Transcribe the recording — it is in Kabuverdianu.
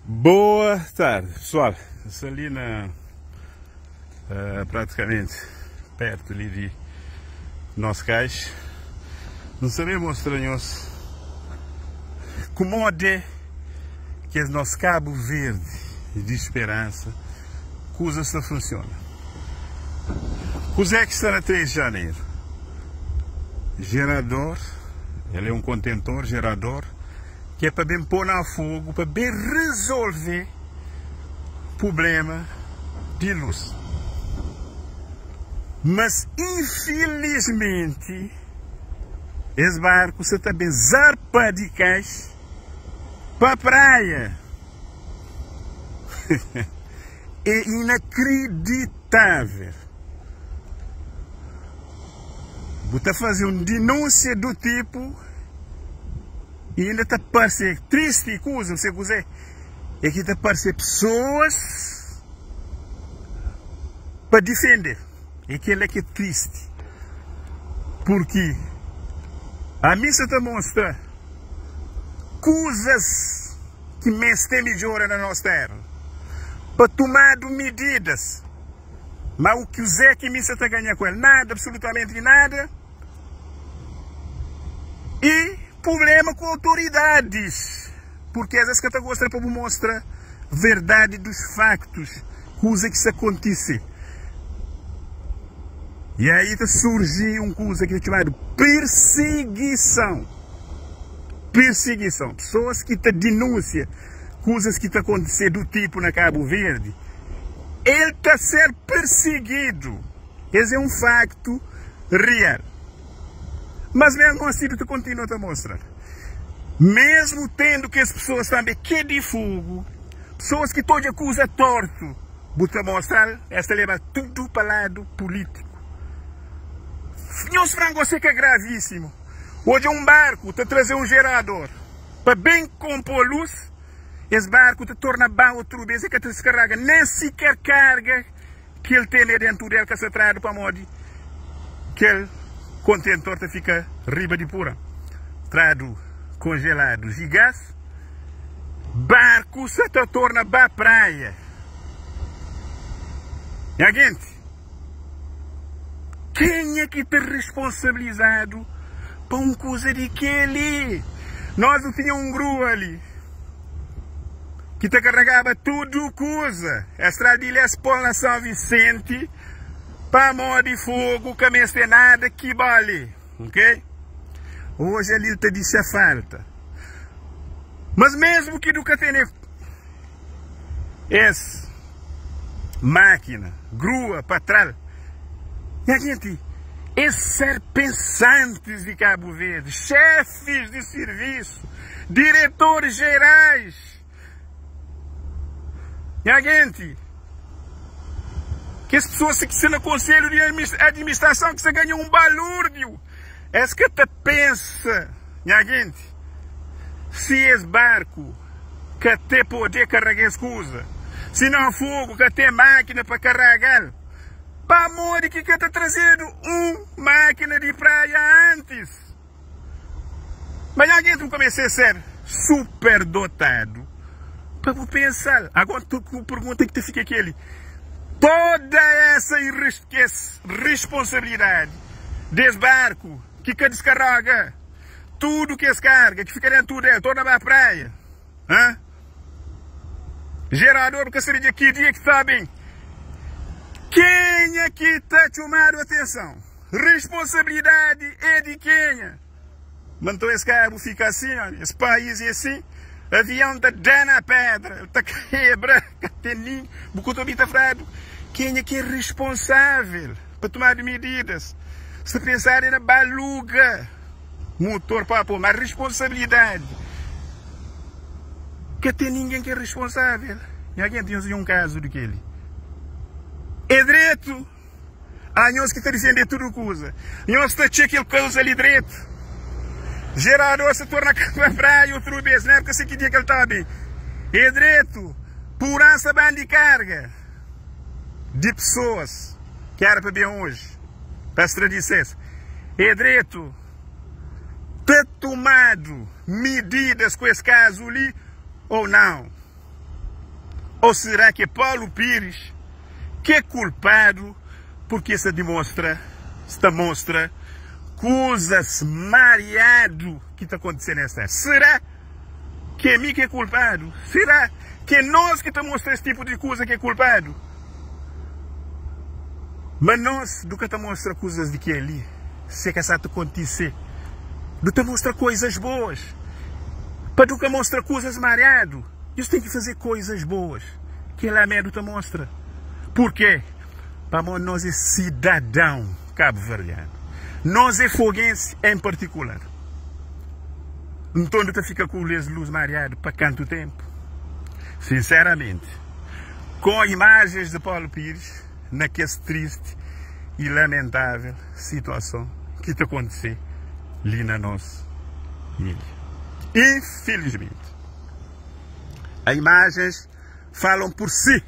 Boa tarde, pessoal. Sta li na praticamente perto li di nos cais. N sta ben mostra nhos kumode ki es nos Cabo Verde di speransa kuza sta funciona. Kuzé ki sta na 3 di janeiro? Gerador, el é um contentor gerador. Ki é pa ben pô na fogu pa ben rezolve prublema di lus. Mas infilismenti es barku sa ta ben zarpa di kais pa praia. É inakriditável. Bu ta faze un dinúnsia du tipu i inda ta parse tristi i kuza, bu sabe kuzê? É ki ta parse pesoas pa difende. É kel-la ki é tristi. Purki ami sa ta mostra kuzas ki meste midjora na nos téra, pa tumadu mididas. Ma u kuzé ki mi sa ta ganha ku el? Nada, absolutamenti nada. I prublema ku autoridadis, purki es es ka ta gosta pa bu mostra verdadi dus faktus, kuza ki sa kontise. I aí ta surji un kuza ki ta txomadu pirsigison. Pirsigison. Pesoas ki ta dinúnsia kuzas ki ta kontise du tipu na Kabu Verdi, el ta ser pirsigidu. Es é un faktu real. Mas mesmu asi du ta kontinua ta mostra-l. Mesmu tendu kes pesoas tanbe ke di fogu, pesoas ki ta odja kuza tortu, bu ta mostra-l, es ta leba tudu pa ladu pulítiku. Nhos fla-m gose ka gravísimu odja un barku ta traze un jerador pa ben konpo lus, es barku ta torna ba otru bes, e ka ta diskarraga nen siker karga ki el tene dentu del ka sta tradu pamodi kel kontentor ta fika riba di pura tradu konjeladu gigas barku sa ta torna ba praia nha genti kenha ki ta responsabilizadu pa un kuza di keli nos nu tinha un grua li. Ki ta karregaba tudu kuza. Es tra di la es pô-l na São Vicente pamodi fogu ka meste nada ki bali. Ok? Oji ali el ta dixa falta. Mas mesmu ki du ka tene es mákina, grua pa tra-l, nha genti, es ser pensantis di Kabu Verdi, xefis di sirvisu, Diretores gerais, nha genti, kes pessoas ki sta na konselhu di administrason ki sta ganha un balúrdiu, es ka ta pensa, nha genti, si es barku ka te pode karega es kuza, si na fogu ka ten mákina pa karaga-l, pamodi ki ka ta trazedu un mákina di praia antis? Manhã gen tu kumesa ser superdotadu pa bu pensa-l. Agora tu ku pergunta ki ta fika keli, toda essa kes responsabilidadi des barku ki ka diskarroga tudu kes karga ki fika dentu del torna ba praia, ha? Gerador bu ka sabe dja ki dia ki ta ben. Kenha ki ta txomadu atenson? Responsabilidadi é di kenha? Ma nton es kabu fika asin, omi, es país é asin, avion ta da na pedra, el ta kebra, ka ten nin, bu ka ta obi ta fladu kenha ki é responsável pa tomadu medidas. Si ta pensadu é na ba aluga motor pa pô, ma responsabilidadi ka ten ningen ki é responsável. Nha genti, nhos odja un kazu di keli, é dretu. Ah, nhos ki ta difende tudu kuza, nhos ta txia kel kauza li dretu. Gerador sa torna ka pa praia utru bes, na époka si ki dia kel taba ben. É dretu, puransa ban di karga di pesoas ki era pa ben oji, pa es tra di ses. É dretu ta tumadu mididas ku es kazu li ou nau? Ou será ki é Paulo Pires ki é kulpadu purki el sta dimostra, sta mostra kuzas mariadu ki ta kontise nes téra? Será ki é mi ki é kulpadu? Será ki é nos ki ta mostra es tipu di kuza ki é kulpadu? Ma nos du ka ta mostra kuzas di kel-li, se ka sa ta kontise. Du ta mostra koizas boas. Pa du ka mostra kuzas mariadu, nhos ten ki faze koizas boas. Kel-la mé du ta mostra. Purkê? Pamodi nos é sidadãu kabuverdianu. Nos é fogensi en partikular. Nton du ta fika ku es lus mariadu pa kantu ténpu? Sinseramenti, com imagens de Paulo Pires na kes triste e lamentável situason ki ta kontise li na nos ilha. Infelizmente, a imagens falam por si.